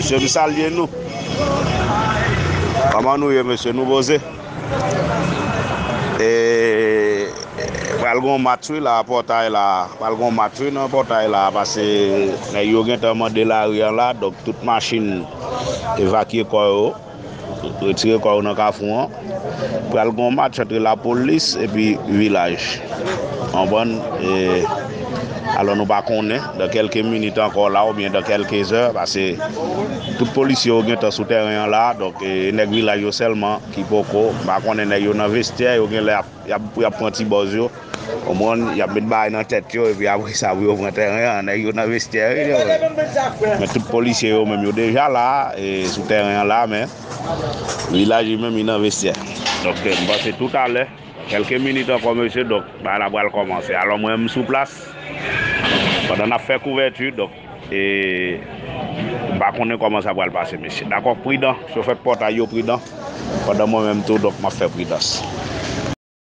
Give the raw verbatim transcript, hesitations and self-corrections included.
Mesye, m salye nou. Kòman nou ye, mesye? Nou poze? E, pral gon match, wi, la, pòtay la. Pral gon match, wi, nan pòtay la, paske nèg yo gentan mande lari an la, donk tout machin evakye kò yo, retire kò yo nan kafou an. Pral gon match antre lapolis epi vilaj. Konprann? E, alò, nou pa konnen, dan kèlke minit ankò la, oubyen dan kèlke zè, paske tout polisye yo gentan sou tèren an la, donk, e, nèg vilaj yo sèlman ki poko, m pa konnen, nèg yo nan vestyè, yo genlè ap, y ap, y ap pran ti bòz yo, konprann, y ap met bagay nan tèt yo, epi apre sa, pou yo pran tèren an, nèg yo nan vestyè, wi, yo. Men tout polisye yo menm, yo deja la, e, sou tèren an la, men vilaj li menm, li nan vestyè. Donk, e, m panse toutalè, kèlke minit ankò, mesye, donk, bagay la pral kòmanse. Alò, mwen, m sou plas, pandan n ap fè kouvèti, donk, e, m pa konnen kòman sa pral pase, mesye. Dakò, pridan, chofè pòtay yo pridan, pandan mwen menm tou, donk, m ap fè pridans.